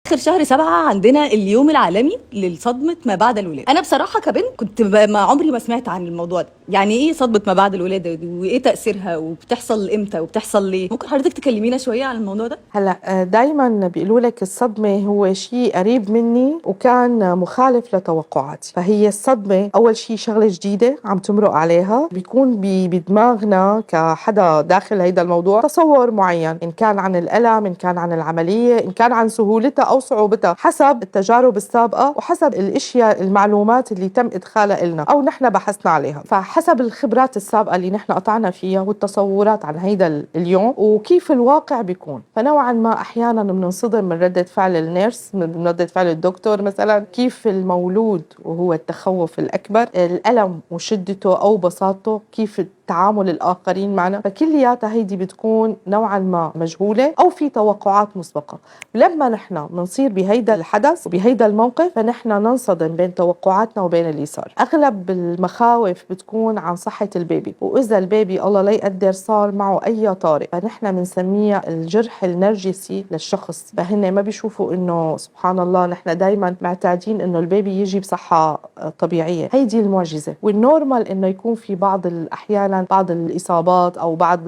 اخر شهر 7 عندنا اليوم العالمي للصدمه ما بعد الولاده. انا بصراحة كبنت كنت ما عمري ما سمعت عن الموضوع ده. يعني ايه صدمة ما بعد الولادة دي؟ وايه تاثيرها؟ وبتحصل امتى؟ وبتحصل ليه؟ ممكن حضرتك تكلمينا شوية عن الموضوع ده؟ هلا دايما بيقولوا لك الصدمة هو شيء قريب مني وكان مخالف لتوقعاتي. فهي الصدمة اول شيء شغله جديدة عم تمرق عليها، بيكون بدماغنا كحدا داخل هيدا الموضوع تصور معين، ان كان عن الالم، ان كان عن العمليه، ان كان عن سهولتها او صعوبتها، حسب التجارب السابقة وحسب الاشياء المعلومات اللي تم ادخالها لنا او نحن بحثنا عليها. فحسب الخبرات السابقة اللي نحن قطعنا فيها والتصورات عن هيدا اليوم وكيف الواقع بيكون، فنوعا ما احيانا بننصدم من رده فعل ال nurse، من رده فعل الدكتور مثلا، كيف المولود وهو التخوف الاكبر، الالم وشدته او بساطته، كيف تعامل الآخرين معنا. فكلياتها هيدي بتكون نوعا ما مجهولة أو في توقعات مسبقة. لما نحن بنصير بهيدا الحدث وبهيدا الموقف فنحن ننصدم بين توقعاتنا وبين اللي صار. أغلب المخاوف بتكون عن صحة ال baby، وإذا ال baby الله لا يقدر صار معه أي طارئ فنحن بنسميها الجرح النرجسي للشخص. فهن ما بيشوفوا إنه سبحان الله نحن دايما معتادين إنه ال baby يجي بصحة طبيعية، هيدي المعجزة. وال normal إنه يكون في بعض الأحيان بعض الإصابات أو بعض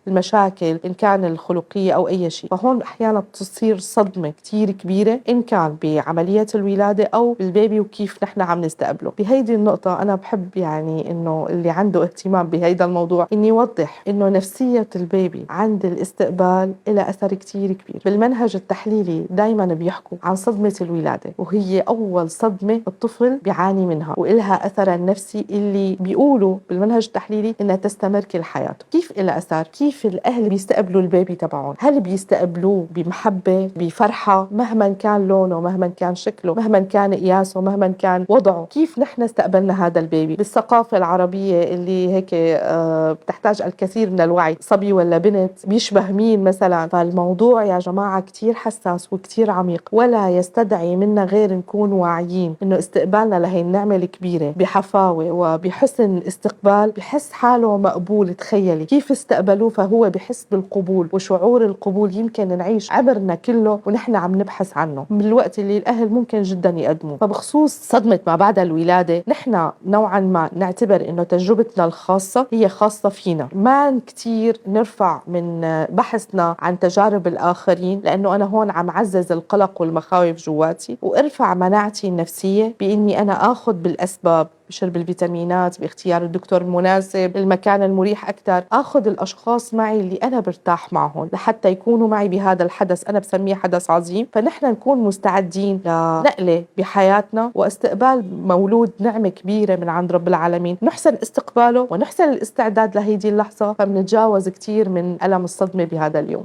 المشاكل إن كان الخلقية أو أي شيء. فهون أحيانا بتصير صدمة كتير كبيرة إن كان بعملية الولادة أو بال baby وكيف نحن عم نستقبله. بهيدي النقطة أنا بحب يعني إنه اللي عنده اهتمام بهيدا الموضوع إني يوضح إنه نفسية ال baby عند الاستقبال لها أثر كتير كبير. بالمنهج التحليلي دايما بيحكوا عن صدمة الولادة، وهي أول صدمة الطفل بيعاني منها وإلها أثرها النفسي اللي بيقولوا بالمنهج التحليلي إنها تستمر كل حياته. كيف إلها أثر؟ كيف الأهل بيستقبلوا ال baby تبعهم؟ هل بيستقبلوه بمحبة، بفرحة، مهما كان لونه، مهما كان شكله، مهما كان قياسه، مهما كان وضعه؟ كيف نحن استقبلنا هذا ال baby؟ بالثقافة العربية اللي هيك بتحتاج الكثير من الوعي، صبي ولا بنت، بيشبه مين مثلا. فالموضوع يا جماعة كتير حساس وكتير عميق، ولا يستدعي منا غير نكون واعيين إنه استقبالنا لهي النعمة الكبيرة بحفاوة وبحسن استقبال بحس حاله مقبول. تخيلي كيف استقبلوه، فهو بحس بالقبول، وشعور القبول يمكن نعيش عمرنا كله ونحن عم نبحث عنه من الوقت اللي الأهل ممكن جدا يقدموه. فبخصوص صدمة ما بعد الولادة نحن نوعا ما نعتبر إنه تجربتنا الخاصة هي خاصة فينا، ما كتير نرفع من بحثنا عن تجارب الآخرين، لأنه أنا هون عم عزز القلق والمخاوف جواتي، وارفع مناعتي النفسية بإني أنا آخذ بالأسباب، بشرب الفيتامينات، باختيار الدكتور المناسب، المكان المريح أكثر، أخذ الأشخاص معي اللي أنا برتاح معهم لحتى يكونوا معي بهذا الحدث، أنا بسميه حدث عظيم. فنحن نكون مستعدين لنقلة بحياتنا واستقبال مولود نعمة كبيرة من عند رب العالمين، نحسن استقباله ونحسن الاستعداد لهيدي اللحظة، فبنتجاوز كثير من ألم الصدمة بهذا اليوم.